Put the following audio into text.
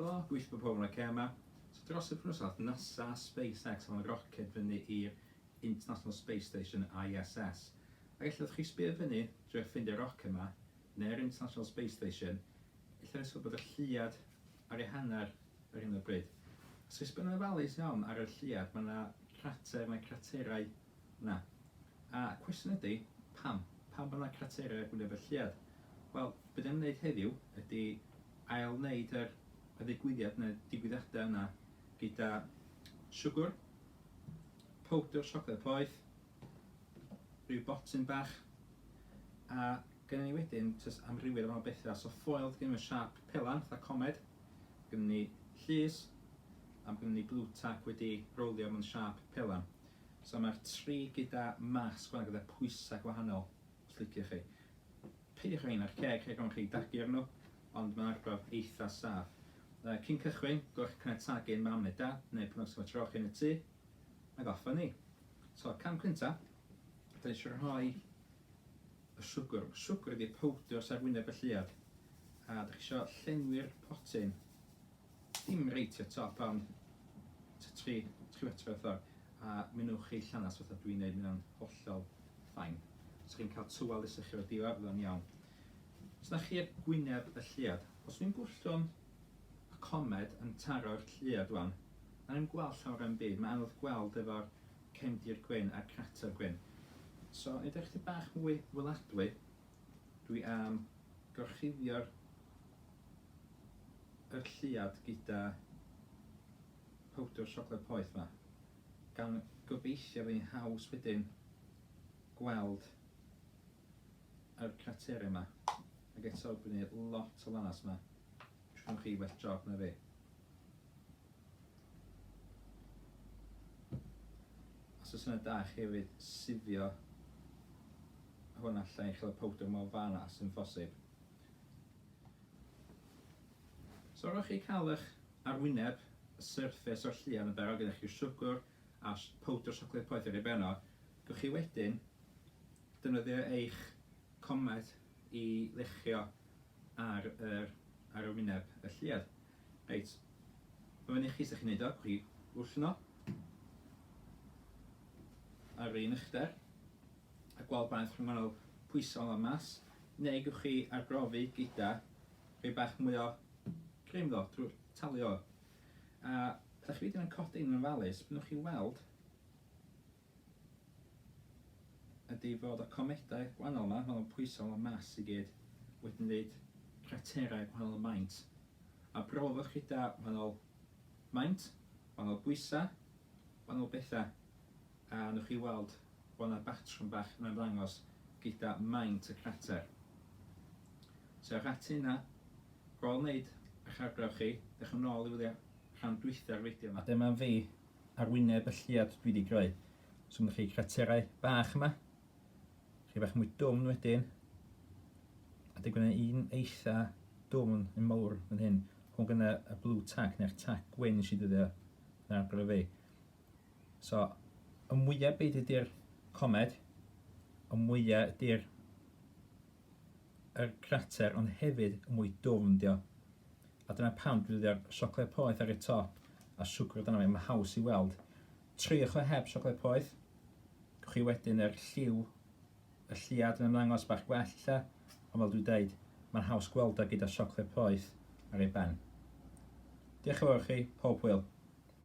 Helo, gobeithio bod pawb yn oce yma. So dros y penwythnos ath NASA SpaceX am roced fyny i'r International Space Station, ISS. Ac ella wrth chi sbio fyny drwy ffeindio'r roced yma, neu'r International Space Station, ella nes bod y lleuad ar ei hanner ar hyn o bryd. Os chi'n sbio'n ofalus iawn ar y lleuad, mae yna crater neu craterau yna. A cwestiwn ydy, pam? Pam bod yna craterau ar gwyneb y lleuad? Wel, be dan ni'n wneud heddiw ydy ail-wneud yr y ddigwyddiad neu digwyddiadau yna gyda siwgr, powdr siocled poeth, rhyw botyn bach, a gynnon ni wedyn jyst amrywiaeth o bethau. So ffoil gen i siâp pelan, fatha comed, gynnon ni llus, a gynnon ni blue tack wedi rowlio mewn siâp pelan. So mae'r tri gyda mas gwahanol, gyda pwysau gwahanol, os liciwch chi. Peidiwch â rhein ar ceg, rhaid ofn chi dagu arnyn nhw, ond mae'n arbrawf eitha saff. Uh, cyn cychwyn, gwch caniatâd gen mam neu dad, neu pwy bynnag sy'n tro chi yn y tŷ, ac off â ni. So, cam cynta, da ni eisiau rhoi y siwgr. Siwgr ydy powdr sy'n ar wyneb y lleuad. A da chi eisiau llenwi'r potyn, dim reit i'r top, ond tua 3, 3 metr o'r ffordd. A mi wnewch chi llanast fatha dwi'n neud, mae hwnna'n hollol fine. Os chi'n cael tywel i sychu o'r diwedd, fydd o'n iawn. Os na chi'r gwyneb y lleuad, os dwi'n gollwng y comed yn taro'r lleuad wan, na ni'n gweld llawer am byd, mae anodd gweld efo'r cefndir gwyn a'r crater gwyn. So, i edrych chdi bach mwy weladwy, dwi am gorchuddio'r yr lleuad gyda powdr siocled poeth 'ma, gan gobeithio fydd hi'n haws wedyn gweld yr craterau 'ma. Ac eto, dwi'n gwneud lot o lanas 'ma. Siwr chi well job na fi. Os oes yna da chi hefyd sifio hwn allan i chael y powdr mor fan as sy'n phosib. So ar ôl chi cael eich arwyneb, y surface o'r llian yn barod gyda chi'r siwgr a powdr siocled poeth ar ei ben o, gewch chi wedyn defnyddio eich comed i luchio ar yr ar arwyneb y lliad. Reit, mae fyny chi sut chi'n neud o, gewch chi wllno ar un uchder a gweld gwahaniaeth rhwng wahanol pwysau a mas, neu gewch chi arbrofi gyda rhoi bach mwy o grym ddo, drwy'r talu o. A ydych chi wedyn yn codi un yn ofalus, be wnewch chi weld ydy fod y comedau gwahanol yma, maen nhw'n pwyso a mas i gyd, wedi wneud craterau gwahanol maint. A brofwch gyda wahanol maint, wahanol bwysau, wahanol bethau, a wnewch chi weld bod yna batrwm bach yn ymddangos gyda maint y crater. So ewch ati yna, ar ôl wneud eich arbrawf chi, dewch yn ôl i wylio rhan dwytha'r fideo yma. A dyma fi ar wyneb y lleuad dwi wedi greu. So mae chi craterau bach yma, chi bach mwy dwfn wedyn, a digwydd un eitha dwfn yn mawr fan hyn. Hwn gyda y blue tack neu'r tack gwyn nes i ddyddio yn arbrawf fi. So, y mwyaf byd ydy'r comed, y mwyaf ydy'r yr crater, ond hefyd y mwy dwfn dio. A dyna pam dwi'n defnyddio'r siocled poeth ar y top a siwgr dyna fe, mae'n haws i weld. Triwch o heb siocled poeth, gewch chi wedyn yr lliw, y lliad yn ymddangos bach gwell ella, ond fel dwi'n deud, mae'n haws gweld o gyda siocled poeth ar ei ben. Diolch yn fawr i chi, pob hwyl.